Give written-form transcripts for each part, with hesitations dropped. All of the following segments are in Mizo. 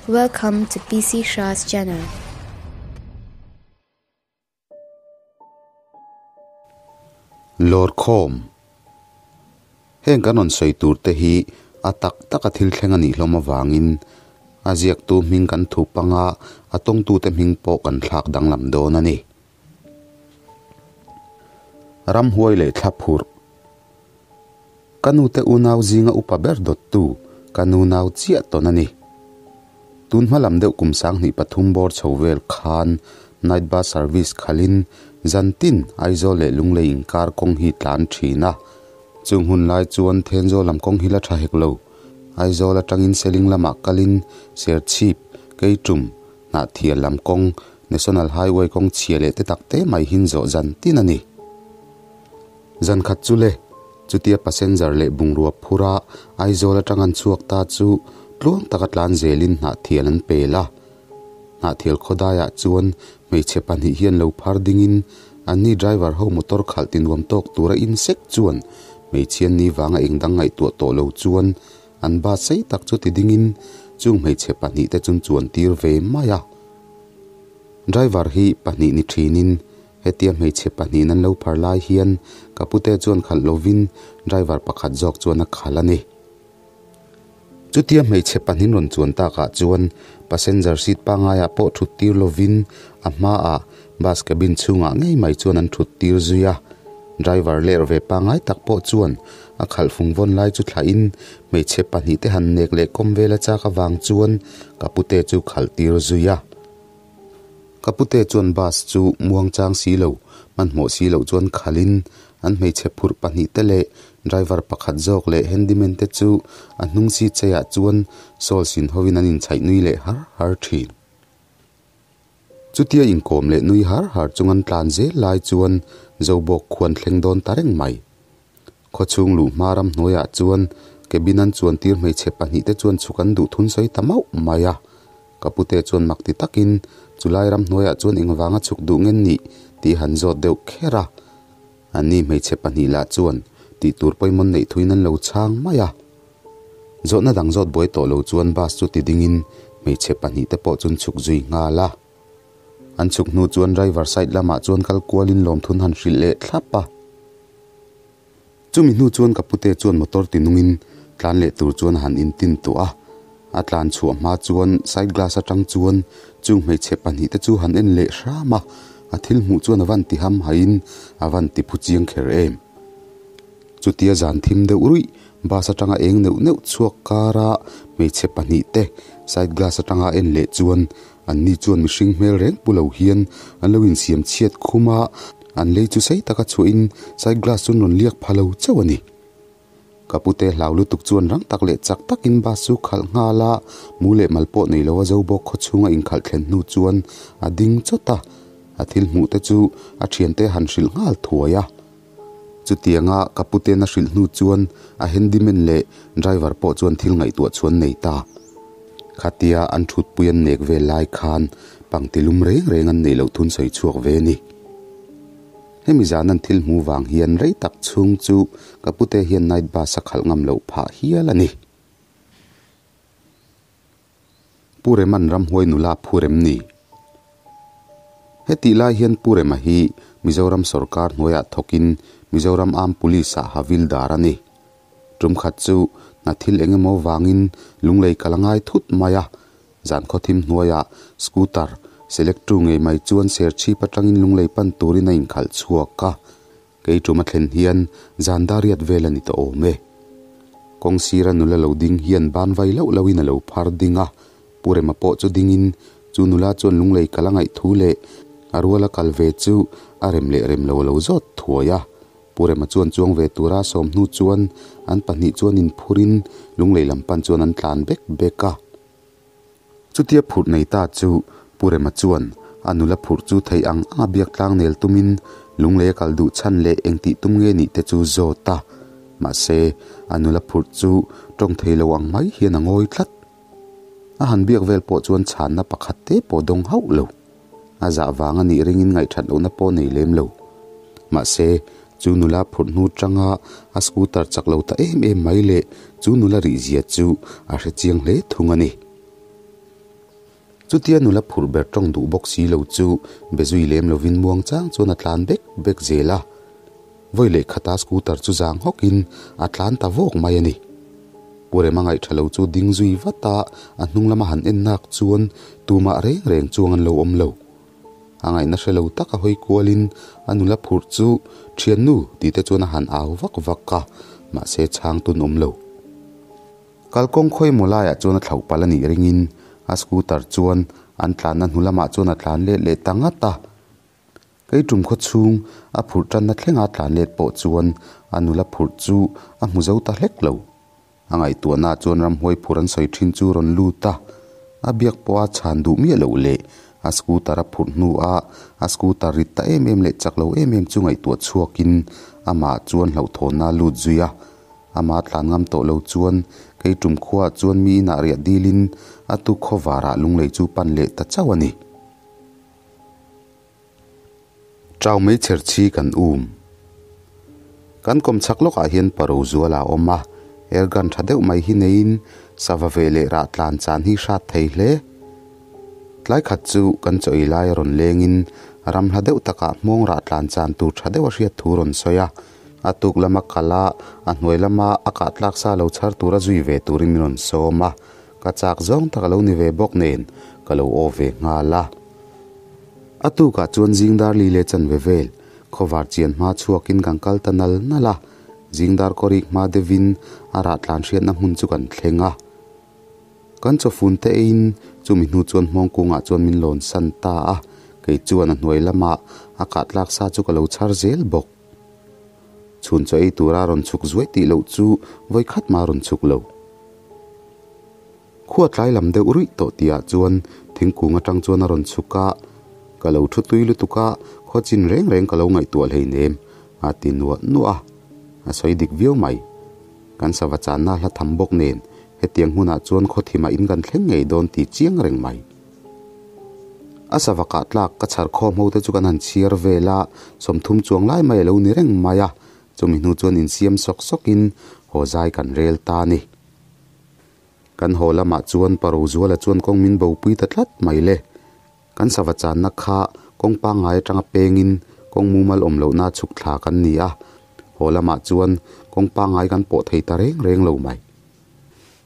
Welcome to PC Shah's channel. Lawrkhawm Heng kan rawn sawi tur te hi a tak taka thil thleng a nih hlawm avangin a ziaktu hming kan thup anga a tawngtute hming pawh kan thlak danglam dawn a ni. Ramhuai leh thla phurh Ka nute unau zinga upa ber dawttu ka nu nau chiah tawn a ni. Tun hma lam deuh kum 2003 bawr chho vel khan night bus service khalhin zan tin Aizawl leh Lunglei inkar kawng hi tlan thin a. Chung hun lai chuan Thenzawl lam kawng hi la tha hek lo. Aizawl atangin Seling lamah kalin Serchhip, Keitum, Hnahthial lam kawng, National Highway kawng chhia leh te tak te mai hin zawh zan tin a ni. Zan khat chu le, chutia passenger leh bungrua phura Aizawl atang an chhuak ta chu tluang taka tlan zelin Hnahthial an pel a. Hnahthial khawdaiah chuan hmeichhe pahnih hian lo phar dingin anni driver ho motor khalh ti nuam tawk tura in sek chuan hmeichhia ni vanga engdang ngaihtuah tawh lo chuan an bus sei tak chu ti dingin chung hmeichhe pahnih te chun chuan tir ve mai a. Driver hi pahnih ni thinin Hetia hmeichhe pahnihin an lo phar lai hian ka pute chuan khalh lovin driver pakhat zawk chuan a khalh a ni. Chutia hmeichhe pahnihin rawn chuan takah chuan passenger seat pangaiah pawh thut tir lovin a hmaah bus cabin chhungah ngei mai chuan an thut tir zui a. Driver ler ve pangai tak pawh chuan a khalh fung vawn lai chu thlahin hmeichhe pahnih te han nek leh kawm vel a chak avang chuan ka pute chu khalh tir zui a. Ka pute chuan bus chu muangchang si lo, hmanhmawh si loh chuan khalhin an hmeichhe phurh pahnih te leh driver pakhat zawk leh handyman te chu a hnung seat cheiah chuan sawl sin hovin an inchhaih nui leh har har thin. Chutia inkawm leh nui har har chung an tlan zel lai chuan Zobawk khuan thleng dawn ta reng mai. Khawchhung luh hma ram hnuaiah chuan cabin an chuan tir hmeichhe pahnih te chuan chhuk an duh thun sawi ta mauh mai a. Ka pute chuan mak ti takin chulai ram hnuaiah chuan engvanga chhuk duh nge nih tih han zawt deuh kher a. Anni hmeichhe pahnih lah chuan tih tur pawimawh neih thuin an lo chhang mai a. Zawhna dang zawt buai tawh lo chuan bus chu ti dingin hmeichhe pahnih te pawh chun chhuk zui nghal a. An chhuk hnu chuan driver side lamah chuan kal kualin lawmthun han hrilh leh thlap a. Chumi hnu chuan ka pute chuan motor ti nungin tlan leh tur chuan a han intin tawh a. A tlan chhuah hma chuan side glass atang chuan chung hmeichhe pahnih te chu han en leh hram a, a thil hmuh chuan a van ti ham haiin a van ti phu chiang kher em. Chutia zan thim deuh ruih bus atanga eng neuh neuh chhuak kara hmeichhe pahnih te side glass atanga en leh chuan Anni chuan mihring hmel reng pu lo hian an lo insiam chhiat khum a, an lei chu sei taka chhuahin side glass chu an rawn liak pha lo chauh a ni. Ka pute hlau lutuk chuan rang tak leh chak takin bus chu khalh nghal a, mu leh mal pawh nei lo a zo bawk khaw chhunga inkhalh thlen hnu chuan a ding chawt a, a thil hmuh te chu a thiante han hrilh nghal thuai a. Chutianga ka puten a hrilh hnu chuan a handyman leh driver pawh chuan thil ngaihtuah chuan nei ta. Khatia an thutpui an nek vel lai khan pangti lum reng reng an neih loh thun sawi chhuak ve a ni. Hemi zan an thil hmu vang hian rei tak chhung chu ka pute hian night bus a khalh ngam loh phah hial a ni. Pu Rema'n ramhuai nula a phu rem ni? Hetih lai hian Pu Rema hi Mizoram sawrkar hnuaiah thawkin Mizoram Armed Police-ah havildar a ni. Tum khat chu hna thil eng emaw vangin lunglei kal a ngai thut mai a, zan khawthim hnuaiah scooter select-tu ngei mai chuan serchhip atangin lunglei pan turin a inkhalh chhuak a. Kei tum a thlen hian zan dariat vel a ni tawh awm e. Kawng sira nula lo ding hian ban vai loh lohin a lo phar ding a, Pu Rema pawh chu dingin chu nula chuan lunglei kal a ngaih thu leh a ruala kal ve chu a rem leh rem lo a lo zawt thuai a. Pu Rema chuan chuang ve tura sawm hnu chuan an pahnih chuan inphurin lunglei lam pan chuan an tlan bek bek a. Chutia phurh nei ta chu Pu Rema chuan a nula phurh chu theih ang anga biak tlang nel tumin lunglei a kal duh chhan leh engtih tum nge nih te chu zawt a. Mahse, a nula phurh chu tawng thei lo ang mai hian a ngawi tlat. A han biak vel pawh chuan chhanna pakhat te pawh dawng hauh lo. A zah vang a nih ringin ngaihthat lohna pawh nei lem lo. Mahse, chu nula phurh hnu tanga a scooter chak lo ta em em mai leh chu nula rihzia chu a hre chiang hle thung a ni. Chutia nula phurh ber tawng duh bawk si lo chu be zui lem lovin muang chang chuan a tlan bek bek zel a. Vawi leh khata scooter chu zang hawkin a tlan ta vawk mai a ni. Pu Rema ngaih tha lo chu ding zui vat a, a hnung lama han en nak chuan tumah reng reng chuang an lo awm lo. A ngaihna hre lo tak a hawi kualin a nula phurh chu Thiannu tih te chuan a han au vak vak a, mahse chhang tun awm lo. Kalkawng khawi maw laiah chuan a thlauh palh a nih ringin a scooter chuan an tlanna hnu lamah chuan a tlan let leh ta ngat a. Kei tum khaw chhung a phurh tanna thlenga tlan let pawh chuan a nula phurh chu a hmu zo ta hlek lo. A ngaihtuahna chuan ramhuai phur an sawi thin chu rawn lut a, a biak pawha chhan duh miah loh leh a scooter a phurh hnu a a scooter rit ta em em leh chak lo em em chu ngaihtuah chhuakin amah chuan hlauhthawnna a lut zui a. Amah tlan ngam tawh lo chuan kei tum khuaah chuan mi inah riah dilin a tuk khaw varah lunglei chu pan leh ta chauh a ni. Chau mai chher chhi kan um. Kan kawm chhak lawkah hian paro zual a awm a, airgun tha deuh mai hi neiin sava ve leh rah tlan chan hi hrat thei hle. Tlai khat chu kan chaw ei lai a rawn lengin ram hla deuh takah hmawng rah tlan chan tur tha deuh a hriat thu rawn sawi a, a tuk lama kal a, a hnuai lama a kah tlak sa lo chhar tura zui ve turin min rawn sawm a, ka chak zawng tak a lo ni ve bawk nen ka lo aw ve nghal a. A tukah chuan zingdar li leh chanve vel khawvar chian hma chhuakin kan kal ta nal nal a, zingdar kawrik hma deuhin a rah tlan hriatna hmun chu kan thleng a. Kan chawfun te eiin chumi hnu chuan hmawng kungah chuan min lawn san ta a, kei chuan a hnuai lamah a kah tlak sa chu ka lo chhar zel bawk. Chhun chaw ei tura rawn chhuk zuai tih loh chu vawikhat mah a rawn chhuk lo. Khua tlai lam deuh ruih tawh tihah chuan thingkung atang chuan a rawn chhuk a, Ka lo thu tui lutuk a, khaw chin reng reng ka lo ngaihtuah hleinem, a ti nuah nuah a. A sawi dik viau mai. Kan sava channa hla tham bawk nen hetiang hmunah chuan khaw thimah in kan thleng ngei dawn tih chiang reng mai. A sava kah tlak ka chhar khawm ho te chu kan han chhiar vel a, 30 chuang lai mai a lo ni reng mai a, chumi hnu chuan insiam sawk sawkin haw zai kan rel ta a ni. Kan haw lamah chuan Paro Zuala chuan kawng min bopui ta tlat mai le. Kan sava channa kha kawng pangngai atanga pengin kawng mumal awm lohna chhuk thla kan ni a, haw lamah chuan kawng pangngai kan pawh thei ta reng reng lo mai.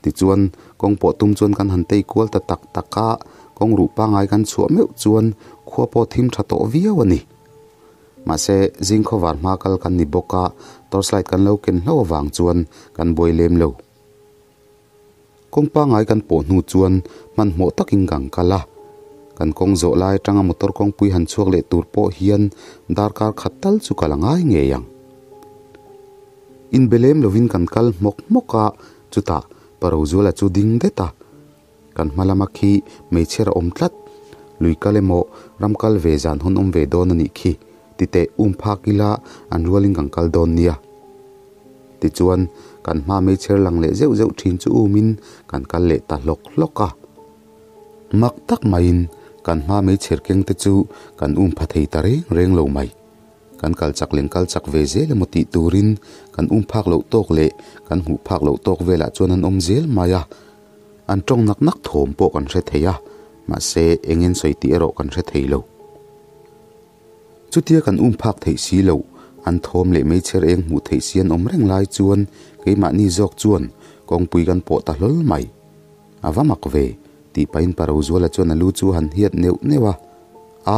Tichuan, kawng pawh tum chuan kan han tei kual ta tak tak a, kawng ruh pangngai kan chhuah meuh chuan khua pawh thim tha tawh viau a ni. Mahse, zing khawvar hma kal kan ni bawk a, torchlight kan lo ken hlauh avang chuan kan buai lem lo. Kawng pangngai kan pawh hnu chuan hmanhmawh takin kan kal a, kan kawng zawh lai atanga motor kawngpui han chhuak leh tur pawh hian darkar khat tal chu kal a ngai ngei ang. Inbe lem lovin kan kal hmawk hmawk a, chutah Parozuala chu ding det a, kan hma lama khi hmeichher a awm tlat, lui kal emaw ram kal ve zan hawn awm ve dawn a nih khi, titeh um phak ila an rualin kan kal dawn nia. Tichuan, kan hma meichher lang leh zeuh zeuh thin chu umin kan kal leh ta hlawk hlawk a. Mak tak maiin kan hma meichher keng te chu kan um pha thei ta reng reng lo mai. Kan kal chak leng kal chak ve zel emaw tih turin kan um phak loh tawk leh kan hmuh phak loh tawk velah chuan an awm zel mai a. An tawng nak nak thawm pawh kan hre thei a, mahse engin sawi tih erawh kan hre thei lo. Chutia kan um phak theih si loh, an thawm leh meichher eng hmuh theih si an awm reng lai chuan keimahni zawk chuan kawngpui kan pawh ta hlawl mai. A va mak ve, tih pahin Parozuala chuan a lu chu a han hiat neuh neuh a,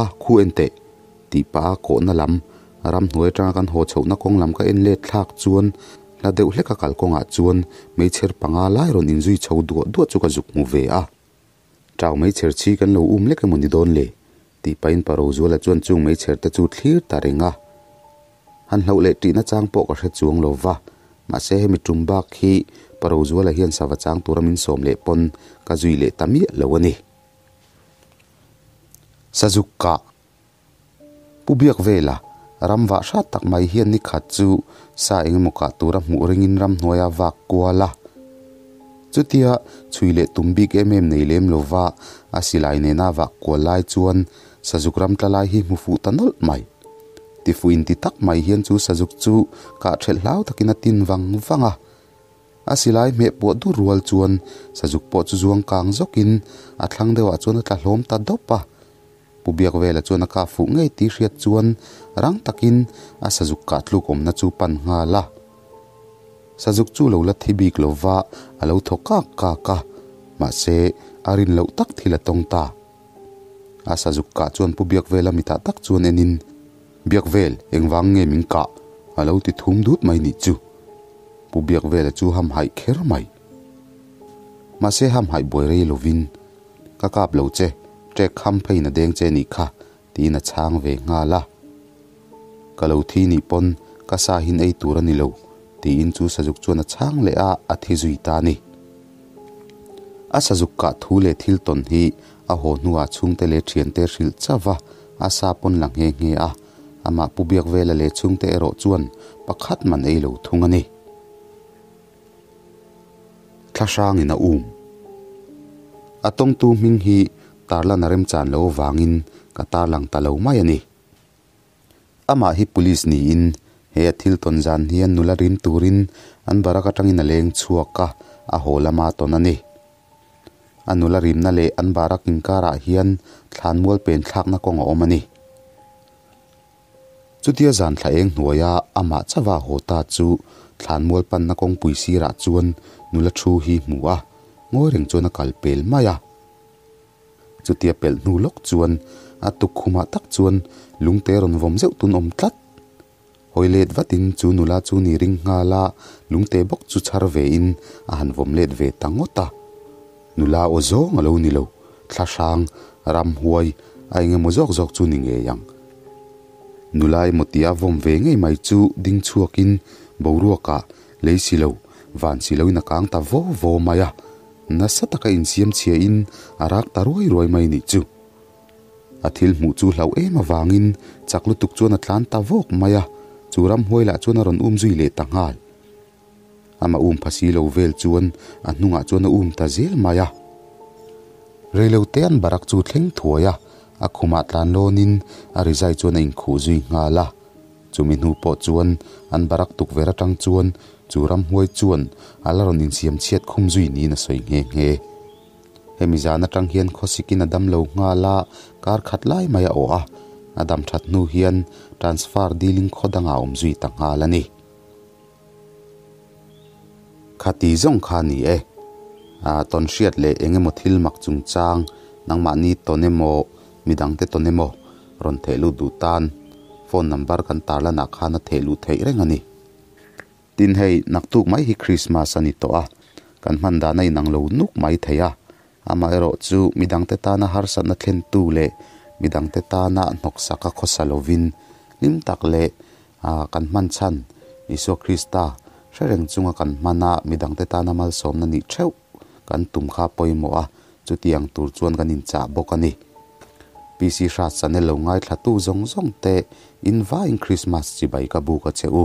A, khu en teh, tih pah a kawhna lam, ramhnuai atanga kan haw chhohna kawng lam ka en let thlak chuan hla deuh hleka kalkawngah chuan meichher panga lai rawn inzui chho duah duah chu ka zuk hmu ve a. Chau meichher chhi kan lo um lek emaw ni dawn le? tih pahin Parozuala chuan chung meichher te chu thlir ta reng a. Han hlauh leh tihna chang pawh ka hre chuang lo va, mahse hemi tum bak hi Parozuala hian sava chang tura min sawm leh pawn ka zui leh ta miah lo a ni. Sazuk kah Pu Biak vela ram vah hrat tak mai hian ni khat chu sa eng emaw kah tura hmuh ringin ramhnuaia vak kual a. Chutia chhui leh tum bik em em nei lem lova a silai nena vak kual lai chuan sazuk ram tla lai hi hmu fuh ta nawlh mai. Tifuh inti tak mai hian chu sazuk chu kah thelh hlau takin a tin vang vang a. A silai hmeh puah dur rual chuan sazuk pawh chu zuang kang zawkin a thlang deuhah chuan a tla hlawm ta dawp a. Pu Biakvela chuan a kah fuh ngei tih hriat chuan rang takin a sazuk kah tluk awmna chu pan nghal a. Sazuk chu lo la thi bik lova a lo thaw kak kak a, mahse a rin loh tak thil a tawng ta. A sazuk kah chuan Pu Biakvela mitah tak chuan enin, Biakvel, engvang nge min kah? a lo ti thum dut mai nih chu. Pu Biakvela chu hamhaih kher mai. Mahse hamhaih buai rei lovin, Ka kap lo che, ṭek kham pheiin a deng che nih kha, tiin a chhang ve nghal a. Ka lo thi nih pawn ka sa hin ei tur a ni lo, tiin chu sazuk chuan a chhang leh a, a thi zui ta a ni. A sazuk kah thu leh thil tawn hi a haw hnuah chhungte leh thiante hrilh chauh va, a sa pawn la nghe nghe a, amah Pu Biakvela leh chhungte erawh chuan pakhat man ei lo thung a ni. Thlahrangin a um. A tawngtu hming hi tarlan a remchan lo avangin ka tarlang ta lo mai a ni. Amah hi police niin he a thil tawn zan hian nula rim turin an barak atangin a leng chhuak a, a haw lama tawn a ni. A nula rimna leh an barak inkarah hian thlanmual pen thlakna kawng a awm a ni. Chutia zan thla eng hnuaia amah chauha haw ta chu thlanmual panna kawngpui sirah chuan nula thu hi hmu a, ngawi reng chuan a kal pel mai a. Chutia pelh hnu lawk chuan a tukkhumah tak chuan lungte rawn vawm zeuh tun awm tlat. Hawi let vatin chu nula chu ni ring nghal a, lungte bawk chu chhar vein a han vawm let ve ta ngawt a. Nula aw zawng a lo ni lo, thlahrang, ramhuai, a eng emaw zawk zawk chu ni ngei ang. Nula emaw tia vawm ve ngei mai chu ding chhuakin boruakah lei si lo, van si loin a kang ta vaw vaw mai a, nasa taka insiam chhiain a rak ta ruai ruai mai nih chu. A thil hmuh chu hlauh em avangin chak lutuk chuan a tlan ta vawk mai a, chu ramhuai lah chuan a rawn um zui leh ta nghal. Amah um pha si lo vel chuan a hnungah chuan a um ta zel mai a. Reilote an barak chu thleng thuai a, a khumah tlan lawnin a rizai chuan a inkhuh zui nghal a. Chumi hnu pawh chuan an barak tukverh atang chuan chu ramhuai chuan a la rawn insiam chhiat khum zui niin a sawi nghe nghe. Hemi zan atang hian khawsikin a dam lo nghal a, kar khat lai mai a awh a, a dam that hnu hian transfer dilin khaw dangah a awm zui ta nghal a ni. Khati zawng kha ni e. A tawn hriat leh eng emaw thil mak chungchang nangmahni tawn emaw midangte tawn emaw rawn theh lut duh tan phone number kan tarlanah khan a theh luh theih reng a ni. Tin hei naktuk mai hi Christmas a ni tawh a, kan hman dan a inang lo nuk mai thei a, amaherawh chu midangte tana harsatna thlentu leh midangte tana hnawksaka khawsa lovin hlim tak leh Kan hman chhan, Isua Krista, hre reng chunga kan hman a, midangte tana malsawmna nih theuh kan tum kha pawimawh a, chutiang tur chuan kan inchah bawk a ni. PC Hrat channel lo ngaithlatu zawng zawng te in vaiin Krismas chibai ka buk a che u.